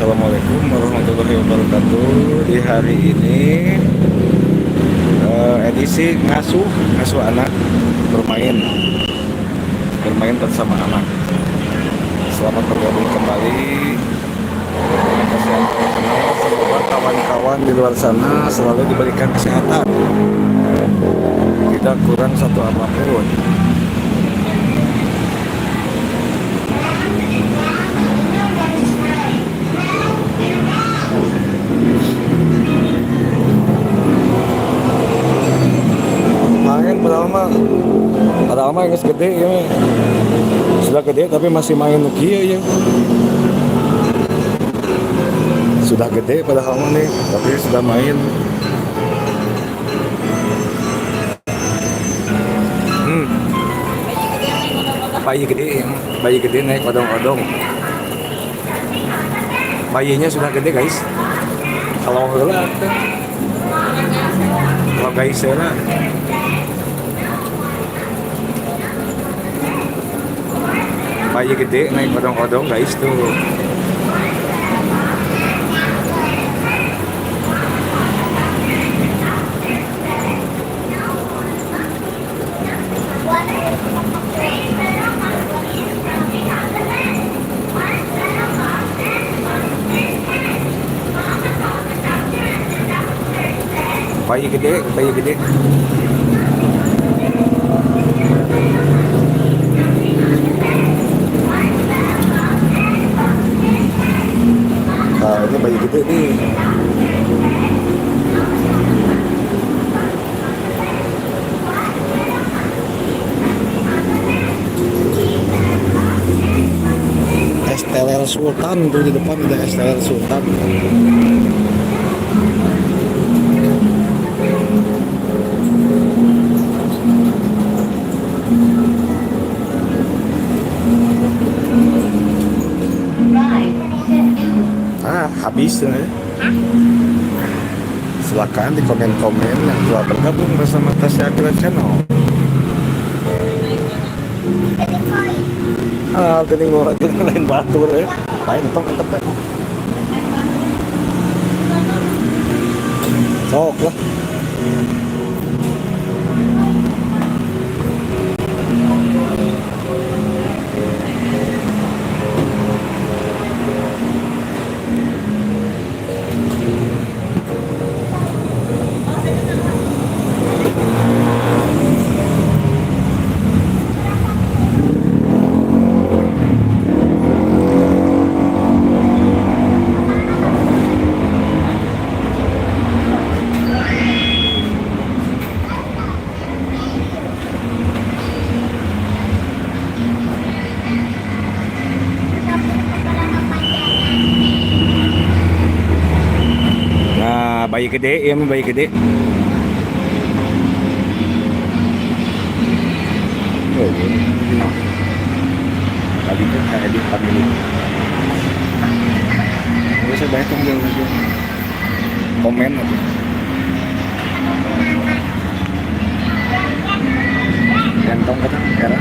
Assalamualaikum warahmatullahi wabarakatuh. Di hari ini edisi ngasuh ngasuh anak, bermain bermain bersama anak. Selamat bergabung kembali. Kesehatan. Semoga kawan-kawan di luar sana selalu diberikan kesehatan, tidak kurang satu apapun. Main padahal mah geus gede ya, sudah gede tapi masih main nu kieu ya. Sudah gede padahal mah nih, tapi sudah main. Bayi gede ya, bayi gede naik odong-odong. Bayinya sudah gede, guys. Kalau heula teh, kalau guys heula. Bayi gede naik odong-odong, guys, tuh. Bayi gede, bayi gede. Nah, ini bayi gede nih. Es Teler Sultan tuh, di depan ada Es Teler Sultan. Ah, habis ya. Silakan di komen-komen yang telah bergabung bersama Tasya Akila Channel. Ah, geuning mau lain batur ya. Lain tong tetep ya. Sok lah. Nah, bayi gede, ya bayi gede. Oh, ini. Tadi kan kayak di family. Nggak usah banyak dong, jauh. Komen aja. Gantong kata era.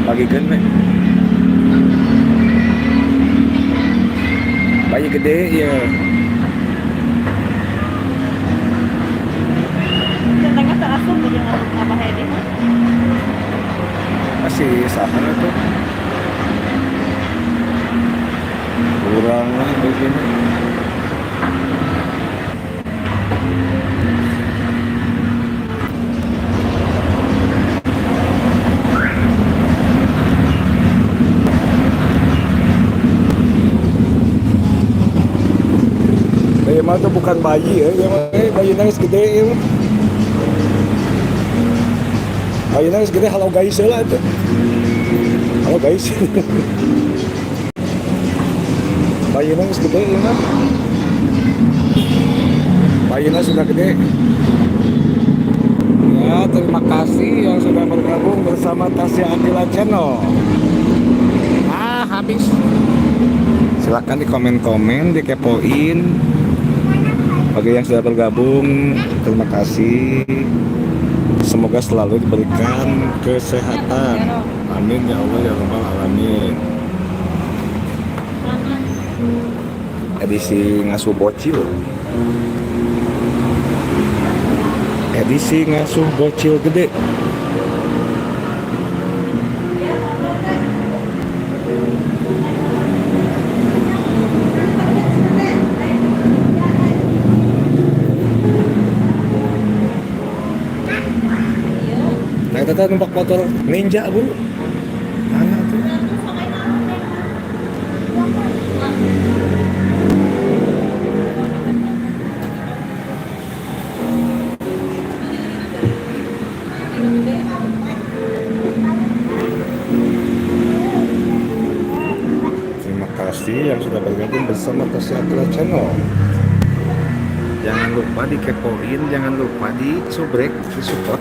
Bagikan we. Bayi gede ya. Tengah terasup jeung Abah Edi mah. Masih sama itu. Kurang lah begini. Bayi mah tuh bukan bayi ya, ya mah bayi nangis gede ya mah. Bayi nangis gede, halo guys lah itu. Halo guys. Bayi nangis gede ya mah. Bayinya sudah gede. Ya, terima kasih yang sudah bergabung bersama Tasya Akila Channel. Ah, habis. Silahkan di komen-komen, dikepoin. Bagi yang sudah bergabung, terima kasih. Semoga selalu diberikan kesehatan. Amin ya Allah ya Rabbal Alamin. Edisi ngasuh bocil. Edisi ngasuh bocil gede. Nah, kita numpak motor Ninja, Bu. Mana tuh? Terima kasih yang sudah bergabung bersama Tasya Aqilla Channel. Jangan lupa dikepoin, jangan lupa di subrek, di support.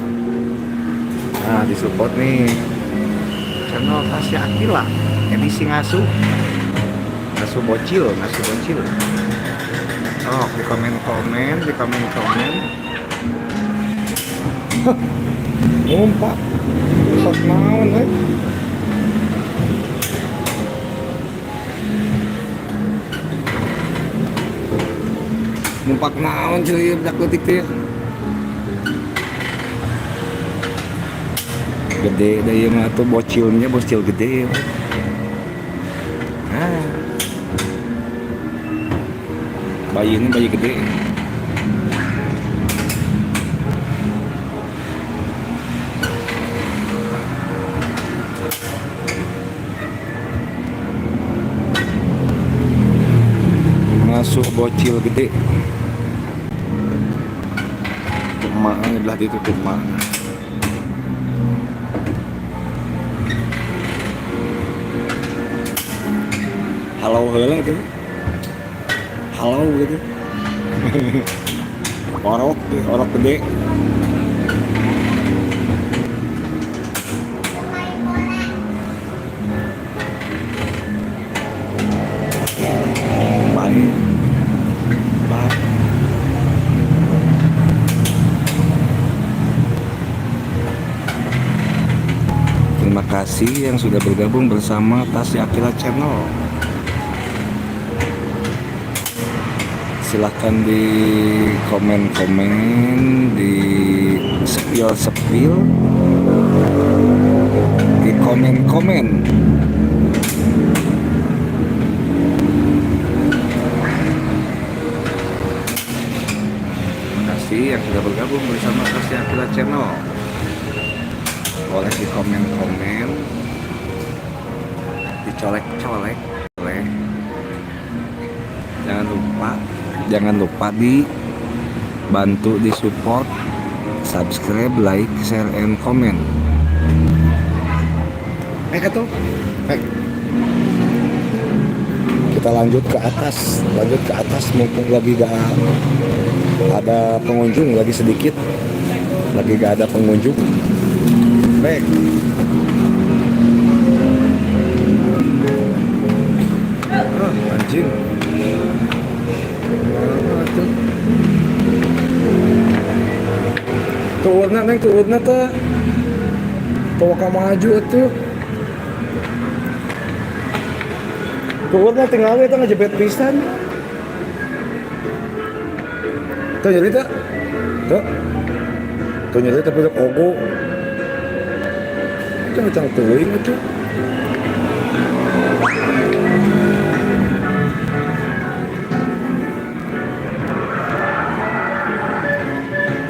Nah, di support nih channel Tasya Aqilla edisi ngasuh, ngasuh bocil, ngasuh bocil. Oh, di komen-komen, di komen-komen. Hah, numpak, numpak naon, eh? Numpak naon cuy, budak leutik teh. Gede da ieu mah tuh bocilnya, bocil gede. Nah. Bayi ini bayi gede. Masuk bocil gede. Emak belah itu emak. Halo heula tuh. Halo gitu. Orok, orok gede. Baik. Baik. Terima kasih yang sudah bergabung bersama Tasya Aqilla Channel. Silahkan di komen-komen, di spill-spill, di komen-komen. Terima kasih yang sudah bergabung bersama Tasya Aqilla Channel. Boleh di komen-komen, dicolek-colek, boleh. Jangan lupa dibantu, di support, subscribe, like, share, and comment. Atuh. Kita lanjut ke atas, lanjut ke atas mumpung lagi gak ada pengunjung, lagi sedikit, lagi gak ada pengunjung. Baik. Ah, anjing. Tuh. Turunna neng, turunna teh. Tuh ka maju atuh. Turunna tinggal eta ngejebet pisan. Tuh jadi teh. Tuh. Tuh jadi tapi udah kogo. Itu macam teuing atuh.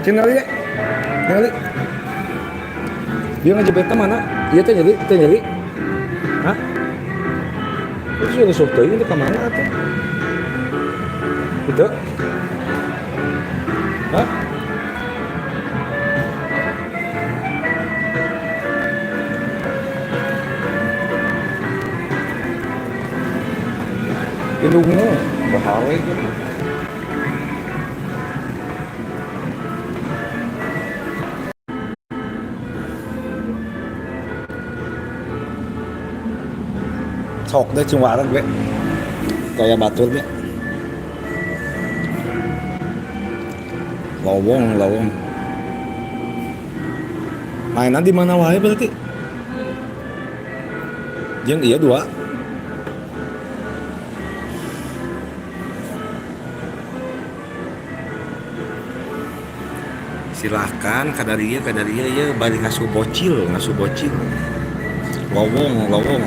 Tinggal ya. Tinggal. Dia ngejebetnya mana? Iya teh nyeri, teh nyeri. Hah? Itu sudah sok teuing itu ka mana atuh? Itu? Hah? Indungna bahaya gitu. Sok deh cuma wareg gue. Kayak batur deh. Lowong, lowong. Mainan di mana wae berarti? Jeung iya dua. Silahkan kadarieu ieu bari ngasuh bocil, ngasuh bocil. Lowong, lowong.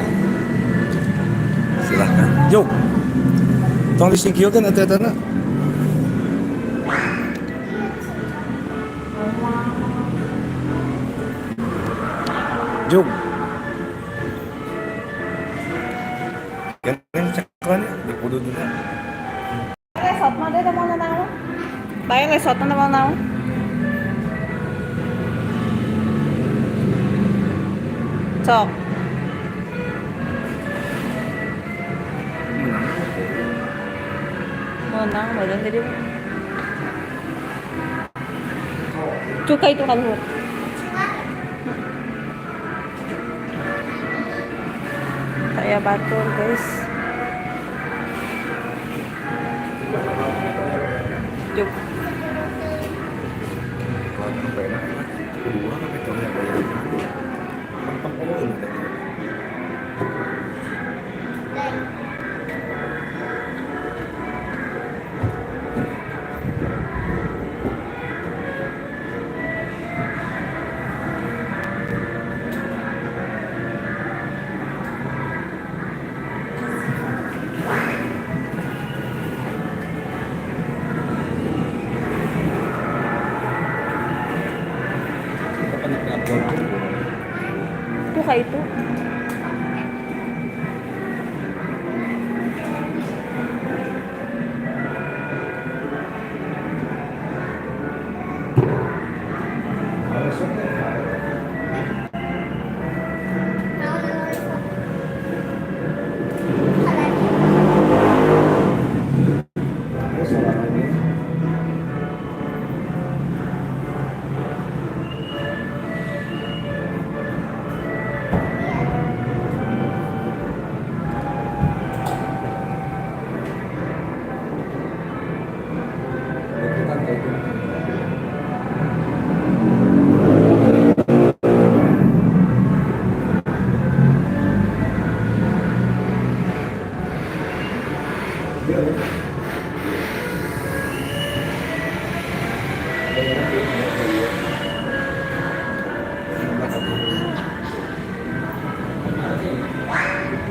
Silahkan. Yuk. Tong disingkirkeun eta etana. Jug. Kan cakran di kudu dina. Resort mah deh mau naon? Bae resort mah mau naon? Sok. Menang. Menang badan tadi. Cuka itu kan Hur. Kayak batur guys. Juk. Kalau apa enak kedua sampai tahun yang bayar. Pantang ngomongin tadi. Kapan upload? Cuka itu.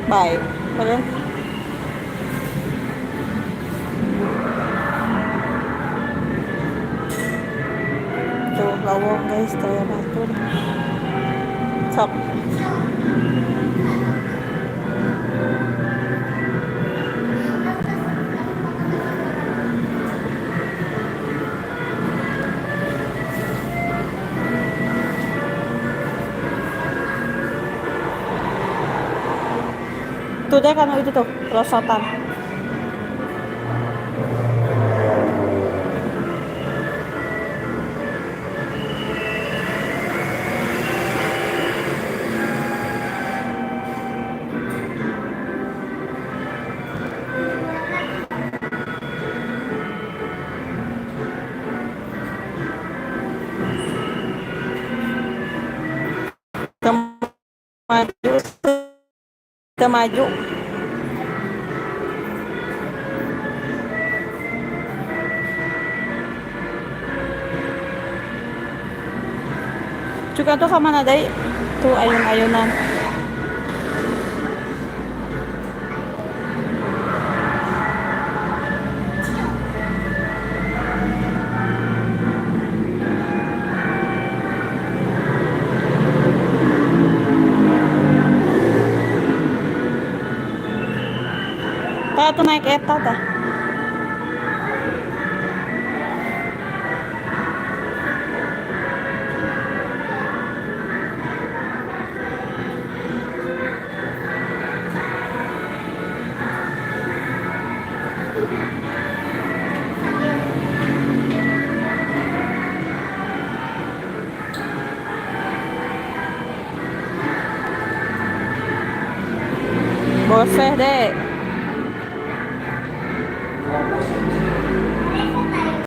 Baik. Boleh. Tuh, lowong guys, kayak batur. Sok. Tuh deh kan itu tuh, rosotan. Maju, ke maju. Cuka tuh kemana dai? Tuh ayun-ayunan. Tah tuh naik eta tah. Boseh deh.